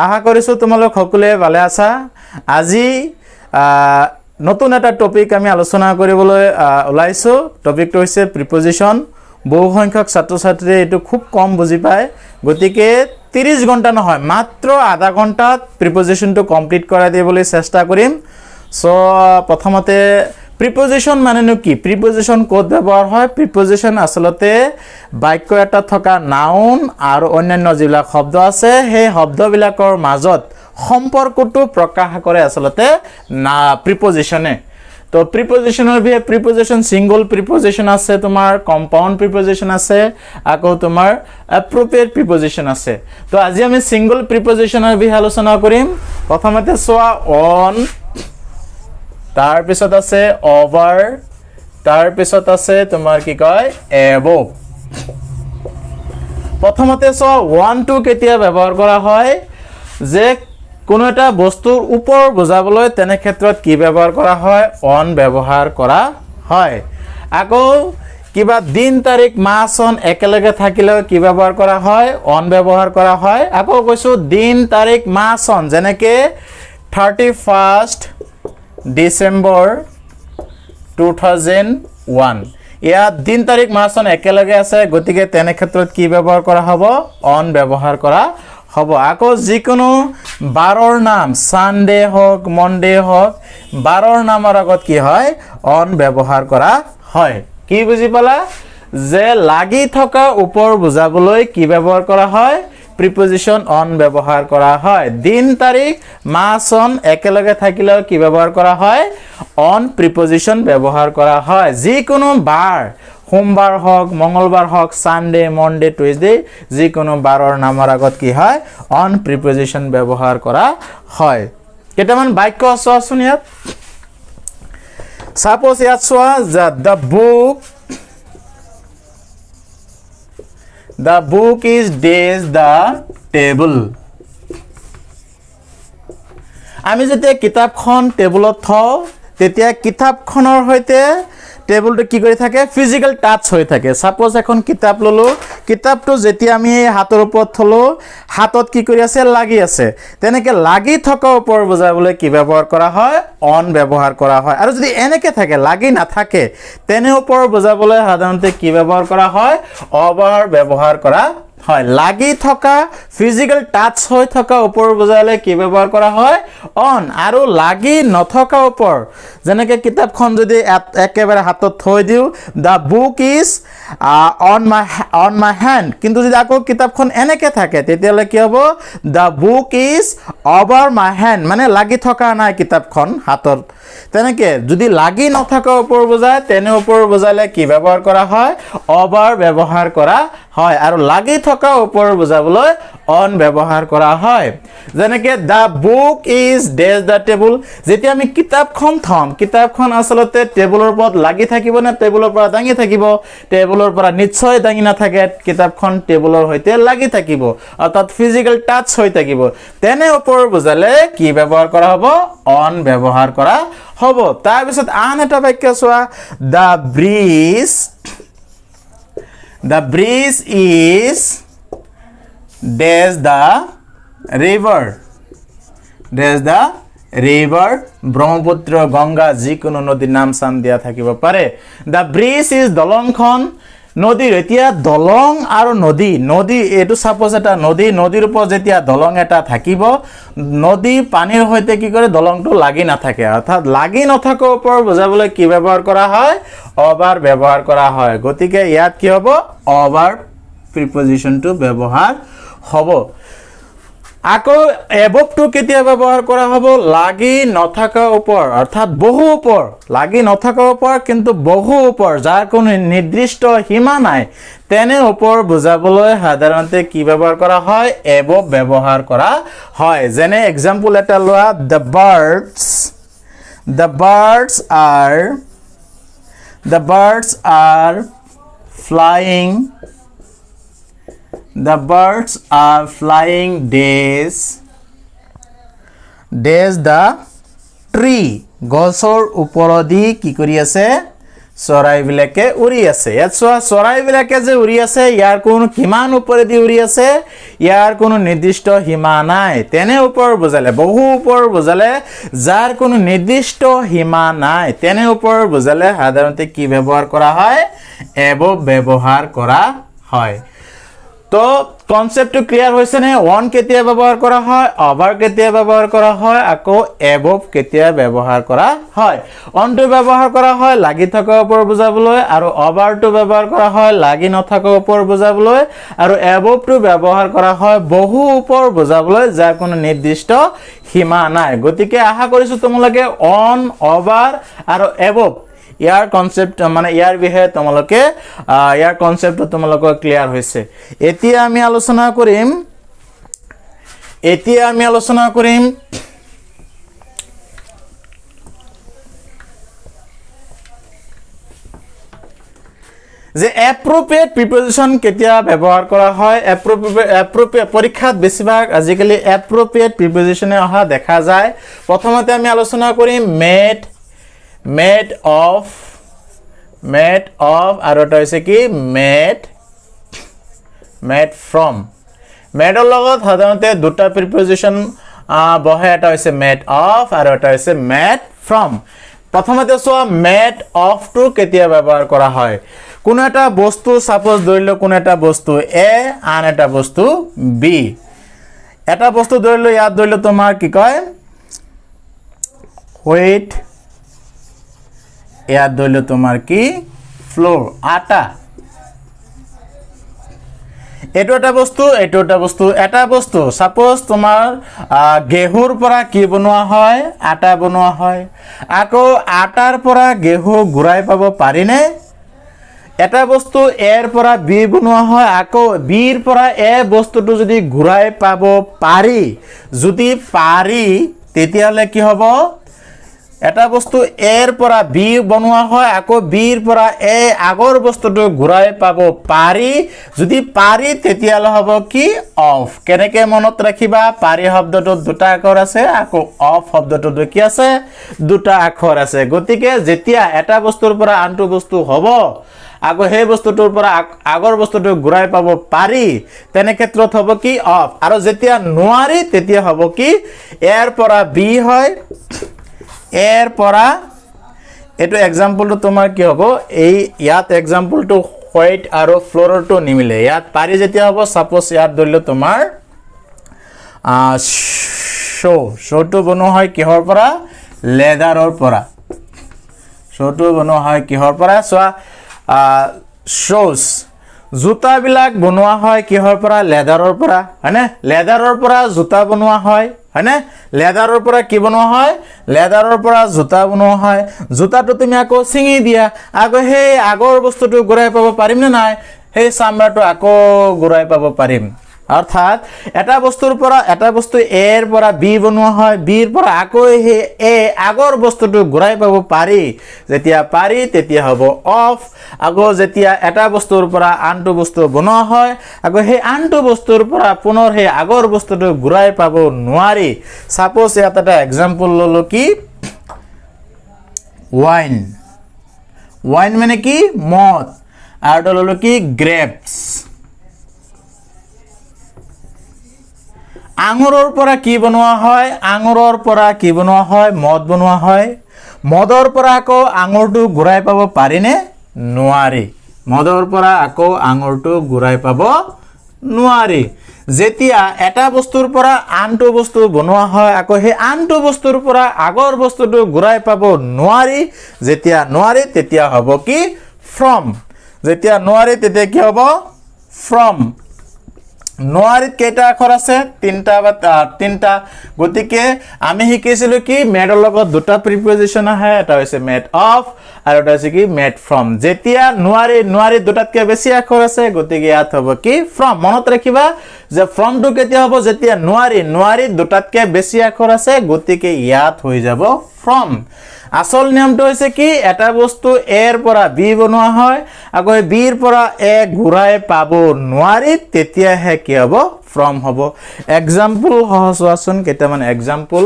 আশা কৰিছোঁ তোমালোক সকলোৱে ভালে আছা। আজি নতুন এটা টপিক আমি আলোচনা কৰিবলৈ ওলাইছোঁ। টপিকটো হৈছে প্ৰিপজিশ্যন। বহু সংখ্যক ছাত্ৰ ছাত্ৰীয়ে এইটো খুব কম বুজি পায়, গতিকে 30 ঘণ্টা নহয়, মাত্ৰ আধা ঘণ্টাত প্ৰিপজিশ্যনটো কমপ্লিট কৰাই দিবলৈ চেষ্টা কৰিম। চ' প্ৰথমতে প্ৰিপজিশ্যন মানেনো কি, প্ৰিপজিশ্যন ক'ত ব্যৱহাৰ হয়? প্ৰিপজিশ্যন আচলতে বাক্য এটাত থকা নাউন আৰু অন্যান্য যিবিলাক শব্দ আছে, সেই শব্দবিলাকৰ মাজত সম্পৰ্কটো প্ৰকাশ কৰে আচলতে না প্ৰিপজিশ্যনে। তো প্ৰিপজিশ্যনৰ বিষয়ে, প্ৰিপজিশ্যন ছিংগল প্ৰিপজিশ্যন আছে, তোমাৰ কম্পাউণ্ড প্ৰিপজিশ্যন আছে, আকৌ তোমাৰ এপ্ৰপ্ৰিয়েট প্ৰিপজিশ্যন আছে। তো আজি আমি ছিংগল প্ৰিপজিশ্যনৰ বিষয়ে আলোচনা কৰিম। প্ৰথমতে চোৱা, অন, তাৰপিছত আছে অভাৰ, তাৰপিছত আছে তোমাৰ কি কয়, এবভ। প্ৰথমতে চোৱা, অনটো কেতিয়া ব্যৱহাৰ কৰা হয়? যে কোনো এটা বস্তুৰ ওপৰ বুজাবলৈ, তেনে ক্ষেত্ৰত কি ব্যৱহাৰ কৰা হয়? অন ব্যৱহাৰ কৰা হয়। আকৌ কিবা দিন, তাৰিখ, মাহ, চন একেলগে থাকিলেও কি ব্যৱহাৰ কৰা হয়? অন ব্যৱহাৰ কৰা হয়। আকৌ কৈছোঁ, দিন, তাৰিখ, মাহ, চন, যেনেকৈ 31st December 2001। ইয়াত দিন, তাৰিখ, মাহ, চন একেলগে আছে, গতিকে তেনে ক্ষেত্ৰত কি ব্যৱহাৰ কৰা হ'ব? অন ব্যৱহাৰ কৰা হ'ব। আকৌ যিকোনো বাৰৰ নাম, ছানডে হওক, মনডে হওক, বাৰৰ নামৰ আগত কি হয়? অন ব্যৱহাৰ কৰা হয়। কি বুজি পালা? যে লাগি থকা ওপৰ বুজাবলৈ কি ব্যৱহাৰ কৰা হয়? প্ৰিপজিশ্যন অন ব্যৱহাৰ কৰা হয়। দিন, তাৰিখ, মাহ, চন একেলগে থাকিলেও কি ব্যৱহাৰ কৰা হয়? অন প্ৰিপজিশ্যন ব্যৱহাৰ কৰা হয়। যিকোনো বাৰ, সোমবাৰ হওক, মঙলবাৰ হওক, ছানডে, মনডে, টুইজডে, যিকোনো বাৰৰ নামৰ আগত কি হয়? অন প্ৰিপজিশ্যন ব্যৱহাৰ কৰা হয়। কেইটামান বাক্য চোৱাচোন ইয়াত। চাপ'জ ইয়াত চোৱা, The book is dash the table. আমি যেতিয়া কিতাপখন টেবুলত থওঁ, তেতিয়া কিতাপখনৰ সৈতে টেবুলটো কি কৰি থাকে? ফিজিকেল টাচ হৈ থাকে। ছাপ'জ এখন কিতাপ ল'লোঁ, কিতাপটো যেতিয়া আমি সেই হাতৰ ওপৰত থ'লোঁ, হাতত কি কৰি আছে? লাগি আছে। তেনেকৈ লাগি থকা ওপৰ বুজাবলৈ কি ব্যৱহাৰ কৰা হয়? অন ব্যৱহাৰ কৰা হয়। আৰু যদি এনেকৈ থাকে, লাগি নাথাকে, তেনে ওপৰ বুজাবলৈ সাধাৰণতে কি ব্যৱহাৰ কৰা হয়? অভাৰ ব্যৱহাৰ কৰা হয়। লাগি থকা, ফিজিকেল টাচ হৈ থকা ওপৰ বুজালে কি ব্যৱহাৰ কৰা হয়? অন। আৰু লাগি নথকা ওপৰ, যেনেকৈ কিতাপখন যদি একেবাৰে হাতত থৈ দিওঁ, the book is on my hand। কিন্তু যদি আকৌ কিতাপখন এনেকৈ থাকে, তেতিয়াহ'লে কি হ'ব? The book is over my hand, মানে লাগি থকা নাই কিতাপখন হাতত। তেনেকৈ যদি লাগি নথকা ওপৰ বুজায়, তেনে ওপৰ বুজালে কি ব্যৱহাৰ কৰা হয়? অভাৰ ব্যৱহাৰ কৰা হয়। আৰু লাগি থকা ওপৰ বুজাবলৈ অন ব্যৱহাৰ কৰা হয়। যেনেকৈ the book is dash the table। যেতিয়া আমি কিতাপখন থ'ম, কিতাপখন আচলতে টেবুলৰ ওপৰত লাগি থাকিব নে টেবুলৰ পৰা দাঙি থাকিব? টেবুলৰ পৰা নিশ্চয় দাঙি নাথাকে। কিতাপখন টেবুলৰ সৈতে লাগি থাকিব, অৰ্থাৎ ফিজিকেল টাচ হৈ থাকিব। তেনে ওপৰ বুজালে কি ব্যৱহাৰ কৰা হ'ব? অন ব্যৱহাৰ কৰা হ'ব। তাৰপিছত আন এটা বাক্য চোৱা, the bridge is dash the river, dash the river। Brahmaputra, Ganga, যিকোনো নদীৰ নাম চাম দিয়া থাকিব পাৰে। The bridge is, দলংখন নদীৰ, এতিয়া দলং আৰু নদী, নদী এইটো চাপ'জ এটা নদী, নদীৰ ওপৰত যেতিয়া দলং এটা থাকিব, নদী পানীৰ সৈতে কি কৰে? দলংটো লাগি নাথাকে। অৰ্থাৎ লাগি নথকাৰ ওপৰত বুজাবলৈ কি ব্যৱহাৰ কৰা হয়? অভাৰ ব্যৱহাৰ কৰা হয়। গতিকে ইয়াত কি হ'ব? অভাৰ প্ৰিপজিশ্যনটো ব্যৱহাৰ হ'ব। আকৌ এবভটো কেতিয়া ব্যৱহাৰ কৰা হ'ব? লাগি নথকা ওপৰ, অৰ্থাৎ বহু ওপৰ, লাগি নথকা ওপৰ কিন্তু বহু ওপৰ, যাৰ কোনো নিৰ্দিষ্ট সীমা নাই, তেনে ওপৰ বুজাবলৈ সাধাৰণতে কি ব্যৱহাৰ কৰা হয়? এবভ ব্যৱহাৰ কৰা হয়। যেনে এক্সাম্পল এটা লোৱা, the birds are flying, the birds are flying dash dash the tree। গছৰ ওপৰেদি কি কৰি আছে? চৰাইবিলাকে উৰি আছে। ইয়াত চোৱা, চৰাইবিলাকে যে উৰি আছে, ইয়াৰ কোনো কিমান ওপৰেদি উৰি আছে, ইয়াৰ কোনো নিৰ্দিষ্ট সীমা নাই। তেনে ওপৰ বুজালে, বহু ওপৰ বুজালে, যাৰ কোনো নিৰ্দিষ্ট সীমা নাই, তেনে ওপৰ বুজালে সাধাৰণতে কি ব্যৱহাৰ কৰা হয়? এবভ ব্যৱহাৰ কৰা হয়। তো কনচেপ্টটো ক্লিয়াৰ হৈছেনে? অন কেতিয়া ব্যৱহাৰ কৰা হয়, অভাৰ কেতিয়া ব্যৱহাৰ কৰা হয়, আকৌ এবভ কেতিয়া ব্যৱহাৰ কৰা হয়। অনটো ব্যৱহাৰ কৰা হয় লাগি থকা ওপৰ বুজাবলৈ, আৰু অভাৰটো ব্যৱহাৰ কৰা হয় লাগি নথকা ওপৰ বুজাবলৈ, আৰু এবভটো ব্যৱহাৰ কৰা হয় বহু ওপৰ বুজাবলৈ, যাৰ কোনো নিৰ্দিষ্ট সীমা নাই। গতিকে আশা কৰিছোঁ তোমালোকে অন, অভাৰ আৰু এবভ ইয়াৰ কনচেপ্ট, মানে ইয়াৰ বিষয়ে তোমালোকে ইয়াৰ কনচেপ্টটো তোমালোকৰ ক্লিয়াৰ হৈছে। এতিয়া আমি আলোচনা কৰিম যে এপ্ৰপ্ৰিয়েট প্ৰিপজিশ্যন কেতিয়া ব্যৱহাৰ কৰা হয়। এপ্ৰপ্ৰিয়েট পৰীক্ষাত বেছিভাগ আজিকালি এপ্ৰপ্ৰিয়েট প্ৰিপজিশ্যনে অহা দেখা যায়। প্ৰথমতে আমি আলোচনা কৰিম made, made of, made of, আৰু এটা হৈছে কি মেড, মেড ফ্ৰম। মেডৰ লগত সাধাৰণতে দুটা প্ৰিপজিশ্যন বহে, এটা হৈছে মেড অফ আৰু এটা হৈছে মেড ফ্ৰম। প্ৰথমতে চোৱা, মেড অফটো কেতিয়া ব্যৱহাৰ কৰা হয়? কোনো এটা বস্তু, ছাপ'জ ধৰি লওঁ কোনো এটা বস্তু এ, আন এটা বস্তু বি। এটা বস্তু ধৰি লওঁ, ইয়াত ধৰি লওঁ তোমাৰ কি কয় হুইট, ইয়াত ধৰি লওঁ তোমাৰ কি ফ্ল'ৰ, আটা। এইটো এটা বস্তু, এইটো এটা বস্তু, এটা বস্তু। ছাপ'জ তোমাৰ ঘেঁহুৰ পৰা কি বনোৱা হয়? আটা বনোৱা হয়। আকৌ আটাৰ পৰা ঘেঁহু ঘূৰাই পাব পাৰিনে? এটা বস্তু এৰ পৰা বি বনোৱা হয়, আকৌ বিৰ পৰা এ বস্তুটো যদি ঘূৰাই পাব পাৰি, যদি পাৰি তেতিয়াহ'লে কি হ'ব? এটা বস্তু এৰ পৰা বি বনোৱা হয়, আকৌ বিৰ পৰা এ আগৰ বস্তুটো ঘূৰাই পাব পাৰি, যদি পাৰি তেতিয়াহ'লে হ'ব কি অফ। কেনেকে মনত ৰাখিবা? পাৰি শব্দটোত দুটা আখৰ আছে, আকৌ অফ শব্দটোত কি আছে? দুটা আখৰ আছে। গতিকে যেতিয়া এটা বস্তুৰ পৰা আনটো বস্তু হ'ব, আকৌ সেই বস্তুটোৰ পৰা আগৰ বস্তুটো ঘূৰাই পাব পাৰি, তেনে ক্ষেত্ৰত হ'ব কি অফ। আৰু যেতিয়া নোৱাৰি তেতিয়া হ'ব কি এৰ পৰা বি হয়, এৰ পৰা এইটো এক্সাম্পলটো তোমাৰ কি হ'ব, এই ইয়াত এক্সাম্পলটো হোৱাইট আৰু ফ্ল'ৰটো নিমিলে। ইয়াত পাৰি যেতিয়া হ'ব, ছাপ'জ ইয়াত ধৰিলোঁ তোমাৰ শ্ব'টো বনোৱা হয় কিহৰ পৰা? লেদাৰৰ পৰা। শ্ব'টো বনোৱা হয় কিহৰ পৰা? চোৱা, শ্ব'জ, জোতাবিলাক বনোৱা হয় কিহৰ পৰা? লেদাৰৰ পৰা, হয়নে? লেদাৰৰ পৰা জোতা বনোৱা হয়, হয়নে? লেদাৰৰ পৰা কি বনোৱা হয়? লেদাৰৰ পৰা জোতা বনোৱা হয়। জোতাটো তুমি আকৌ ছিঙি দিয়া, আকৌ সেই আগৰ বস্তুটো ঘূৰাই পাব পাৰিম নে নাই? সেই চামৰাটো আকৌ ঘূৰাই পাব পাৰিম। অৰ্থাৎ এটা বস্তুৰ পৰা, এটা বস্তু এৰ পৰা বি বনোৱা হয়, বিৰ পৰা আকৌ সেই এ আগৰ বস্তুটো ঘূৰাই পাব পাৰি, যেতিয়া পাৰি তেতিয়া হ'ব অফ। আকৌ যেতিয়া এটা বস্তুৰ পৰা আনটো বস্তু বনোৱা হয়, আকৌ সেই আনটো বস্তুৰ পৰা পুনৰ সেই আগৰ বস্তুটো ঘূৰাই পাব নোৱাৰি। ছাপ'জ ইয়াত এটা এক্সাম্পল ল'লোঁ কি ৱাইন, ৱাইন মানে কি মদ, আৰু এটা ল'লোঁ কি গ্ৰেপছ। আঙুৰৰ পৰা কি বনোৱা হয়? আঙুৰৰ পৰা কি বনোৱা হয়? মদ বনোৱা হয়। মদৰ পৰা আকৌ আঙুৰটো ঘূৰাই পাব পাৰিনে? নোৱাৰি। মদৰ পৰা আকৌ আঙুৰটো ঘূৰাই পাব নোৱাৰি। যেতিয়া এটা বস্তুৰ পৰা আনটো বস্তু বনোৱা হয়, আকৌ সেই আনটো বস্তুৰ পৰা আগৰ বস্তুটো ঘূৰাই পাব নোৱাৰি, যেতিয়া নোৱাৰি তেতিয়া হ'ব কি ফ্ৰম। যেতিয়া নোৱাৰি তেতিয়া কি হ'ব? ফ্ৰম। নোৱাৰিত কেইটা আখৰ আছে? তিনিটা বা তিনিটা। গতিকে আমি শিকিছিলোঁ কি মেডৰ লগত দুটা প্ৰিপজিশ্যন আহে, এটা হৈছে মেড অফ আৰু এটা হৈছে কি মেড ফ্ৰম। যেতিয়া নোৱাৰি, নোৱাৰি দুটাতকৈ বেছি আখৰ আছে, গতিকে ইয়াত হ'ব কি ফ্ৰম। মনত ৰাখিবা যে ফ্ৰমটো কেতিয়া হ'ব? যেতিয়া নোৱাৰি, নোৱাৰি দুটাতকৈ বেছি আখৰ আছে, গতিকে ইয়াত হৈ যাব ফ্ৰম। আচল নিয়মটো হৈছে কি এটা বস্তু এৰ পৰা বি বনোৱা হয়, আকৌ সেই বিৰ পৰা এ ঘূৰাই পাব নোৱাৰি, তেতিয়াহে কি হ'ব? ফ্ৰম হ'ব। এক্সাম্পল সহ চোৱাচোন কেইটামান এক্সাম্পল।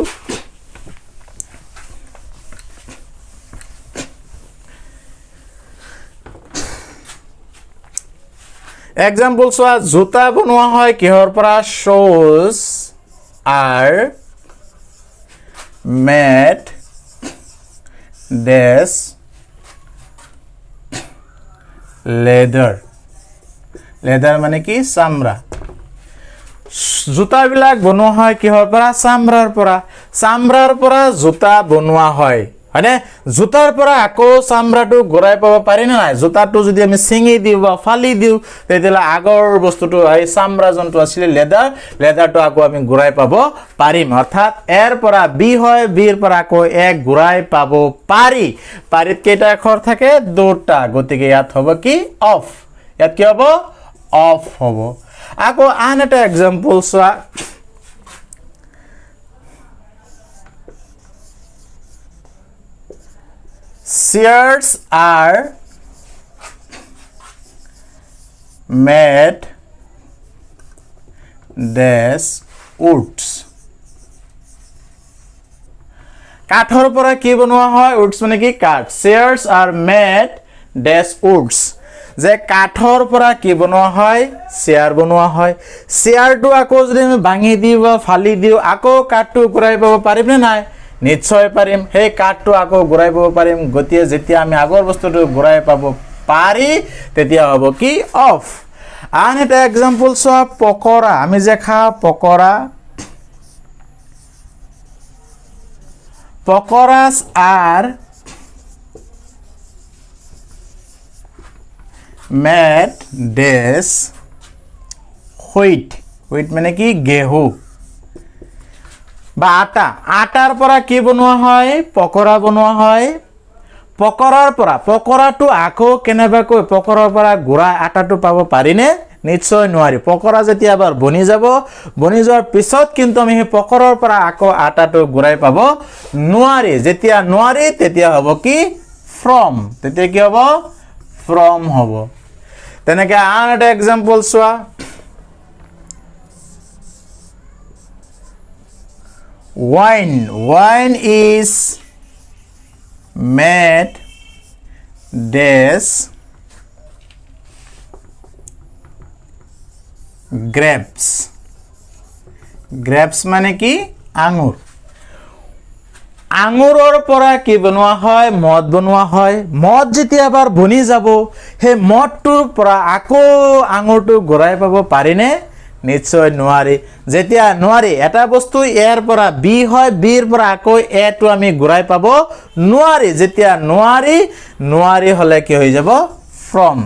এক্সাম্পল চোৱা, জোতা বনোৱা হয় কিহৰ পৰা? Shoes are made dash leather. Leather মানে কি? চামৰা। জোতাবিলাক বনোৱা হয় কিহৰ পৰা? চামৰাৰ পৰা। চামৰাৰ পৰা জোতা বনোৱা হয়, হয়নে? জোতাৰ পৰা আকৌ চামৰাটো ঘূৰাই পাব পাৰি নে নাই? জোতাটো যদি আমি ছিঙি দিওঁ বা ফালি দিওঁ, তেতিয়াহ'লে আগৰ বস্তুটো, এই চামৰা যোনটো আছিলে লেদাৰ, লেদাৰটো আকৌ আমি ঘূৰাই পাব পাৰিম। অৰ্থাৎ এৰ পৰা বি হয়, বিৰ পৰা আকৌ এক ঘূৰাই পাব পাৰি। পাৰিত কেইটা আখৰ থাকে? দুটা। গতিকে ইয়াত হ'ব কি? অফ। ইয়াত কি হ'ব? অফ হ'ব। আকৌ আন এটা এক্সাম্পল চোৱা। Chairs are made dash woods. কাঠৰ পৰা কি বনোৱা হয়? উডছ মানে কি? কাঠ। Chairs are made dash woods. যে কাঠৰ পৰা কি বনোৱা হয়? চেয়াৰ বনোৱা হয়। চেয়াৰটো আকৌ যদি আমি ভাঙি দিওঁ বা ফালি দিওঁ, আকৌ কাঠটো ঘূৰাই পাব পাৰিম নে নাই? নিশ্চয় পাৰিম। সেই কাঠটো আকৌ ঘূৰাই পাব পাৰিম। গতিকে যেতিয়া আমি আগৰ বস্তুটো ঘূৰাই পাব পাৰি, তেতিয়া হ'ব কি? অফ। আন এটা এক্সাম্পল চোৱা, পকৰা। আমি যে খাওঁ pakora, pakoras are made dash wheat. Wheat মানে কি? গেহু বা আটা। আটাৰ পৰা কি বনোৱা হয়? পকৰা বনোৱা হয়। পকৰাৰ পৰা, পকৰাটো আকৌ কেনেবাকৈ পকৰাৰ পৰা গুড়া আটাটো পাব পাৰিনে? নিশ্চয় নোৱাৰি। পকৰা যেতিয়া এবাৰ বনি যাব, বনি যোৱাৰ পিছত কিন্তু আমি সেই পকৰাৰ পৰা আকৌ আটাটো ঘূৰাই পাব নোৱাৰি। যেতিয়া নোৱাৰি, তেতিয়া হ'ব কি? ফ্ৰম। তেতিয়া কি হ'ব? ফ্ৰম হ'ব। তেনেকৈ আন এটা এক্সাম্পল চোৱা। Wine. Wine is made dash grapes. Grapes মানে কি? আঙুৰ। আঙুৰৰ পৰা কি বনোৱা হয়? মদ বনোৱা হয়। মদ যেতিয়া এবাৰ বনি যাব, সেই মদটোৰ পৰা আকৌ আঙুৰটো ঘূৰাই পাব পাৰিনে? নিশ্চয় নোৱাৰি। যেতিয়া নোৱাৰি, এটা বস্তু এৰ পৰা বি হয়, বিৰ পৰা আকৌ এটো আমি ঘূৰাই পাব নোৱাৰি। যেতিয়া নোৱাৰি, নোৱাৰি হ'লে কি হৈ যাব? ফ্ৰম।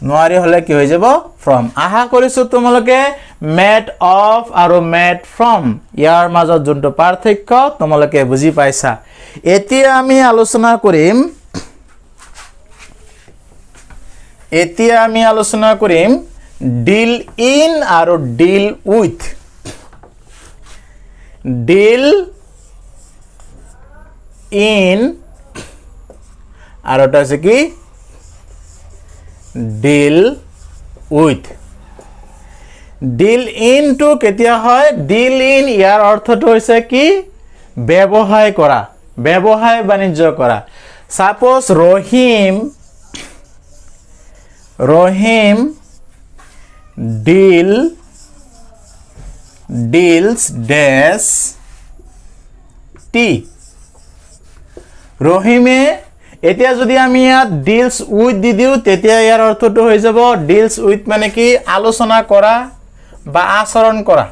নোৱাৰি হ'লে কি হৈ যাব? ফ্ৰম। আশা কৰিছোঁ তোমালোকে মেড অফ আৰু মেড ফ্ৰম ইয়াৰ মাজত যোনটো পাৰ্থক্য তোমালোকে বুজি পাইছা। এতিয়া আমি আলোচনা কৰিম, এতিয়া আমি আলোচনা কৰিম ডিল ইন আৰু ডিল উইথ। ডিল ইন আৰু এটা হৈছে কি? Deal with. ডিল ইনটো কেতিয়া হয়? ডিল ইন ইয়াৰ অৰ্থটো হৈছে কি? ব্যৱসায় কৰা, ব্যৱসায় বাণিজ্য কৰা। Suppose Rahim, Rahim deal, deals dash tea. ৰহিমে, এতিয়া যদি আমি ইয়াত ডিলছ উইথ the দিওঁ, তেতিয়া ইয়াৰ অৰ্থটো হৈ যাব ডিলছ উইথ মানে কি? আলোচনা কৰা বা আচৰণ কৰা।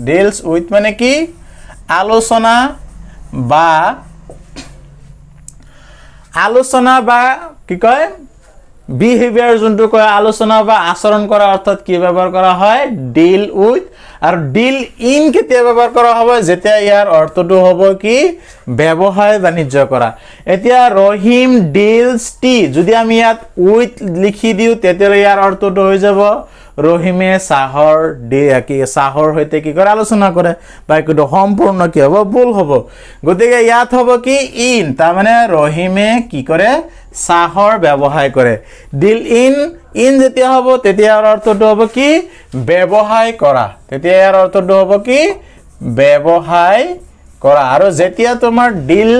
ডিলছ উইথ মানে কি? আলোচনা বা, আলোচনা বা কি কয়, বিহেভিয়াৰ যোনটো কয়, আলোচনা বা আচৰণ কৰা অৰ্থত কি ব্যৱহাৰ কৰা হয়? ডিল উইথ। আৰু ডিল ইন কেতিয়া ব্যৱহাৰ কৰা হ'ব? যেতিয়া ইয়াৰ অৰ্থটো হ'ব কি? ব্যৱসায় বাণিজ্য কৰা। এতিয়া ৰহিম ডিলছ টি, যদি আমি ইয়াত উইথ লিখি দিওঁ, তেতিয়াহ'লে ইয়াৰ অৰ্থটো হৈ যাব ৰহিমে চাহৰ কি চাহৰ সৈতে কি কৰে? আলোচনা কৰে। বাক্যটো সম্পূৰ্ণ কি হ'ব? ভুল হ'ব। গতিকে ইয়াত হ'ব কি? ইন। তাৰমানে ৰহিমে কি কৰে? চাহৰ ব্যৱসায় কৰে। ডিল ইন, ইন যেতিয়া হ'ব তেতিয়া ইয়াৰ অৰ্থটো হ'ব কি? ব্যৱসায় কৰা। তেতিয়া ইয়াৰ অৰ্থটো হ'ব কি? ব্যৱসায় কৰা। আৰু যেতিয়া তোমাৰ ডিল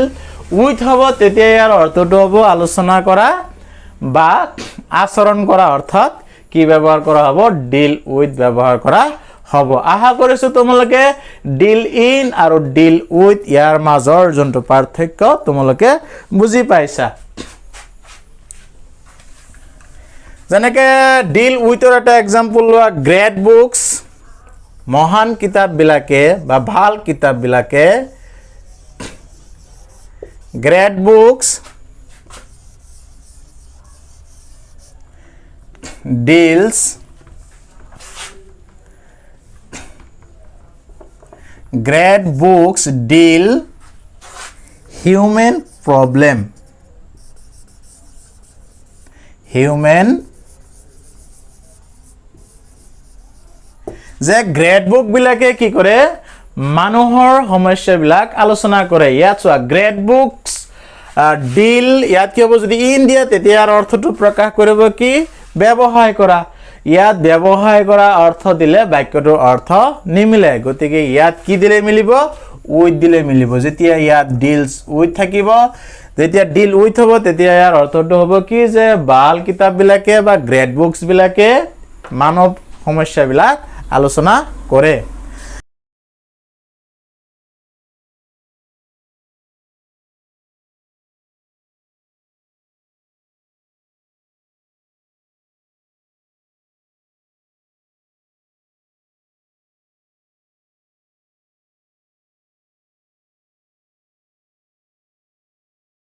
উইথ হ'ব, তেতিয়া ইয়াৰ অৰ্থটো হ'ব আলোচনা কৰা বা আচৰণ কৰা অৰ্থাৎ কি ব্যৱহাৰ কৰা হ'ব? ডিল উইথ ব্যৱহাৰ কৰা হ'ব। আশা কৰিছোঁ তোমালোকে ডিল ইন আৰু ডিল উইথ ইয়াৰ মাজৰ যোনটো পাৰ্থক্য তোমালোকে বুজি পাইছা। যেনেকৈ ডিল উইথৰ এটা এক্সাম্পল লোৱা, গ্ৰেট বুকছ, মহান কিতাপবিলাকে বা ভাল কিতাপবিলাকে, great books deals, great books deal human problem, human, যে গ্ৰেট বুকবিলাকে কি কৰে? মানুহৰ সমস্যাবিলাক আলোচনা কৰে। ইয়াত চোৱা, গ্ৰেট বুকছ ডিল, ইয়াত কি হ'ব? যদি ইন দিয়া তেতিয়া ইয়াৰ অৰ্থটো প্ৰকাশ কৰিব কি? ব্যৱসায় কৰা। ইয়াত ব্যৱসায় কৰা অৰ্থ দিলে বাক্যটোৰ অৰ্থ নিমিলে। গতিকে ইয়াত কি দিলে মিলিব? উইথ দিলে মিলিব। যেতিয়া ইয়াত ডিলছ উইথ থাকিব, যেতিয়া ডিল উইথ হ'ব, তেতিয়া ইয়াৰ অৰ্থটো হ'ব কি যে ভাল কিতাপবিলাকে বা গ্ৰেট বুকছবিলাকে মানৱ সমস্যাবিলাক আলোচনা কৰে।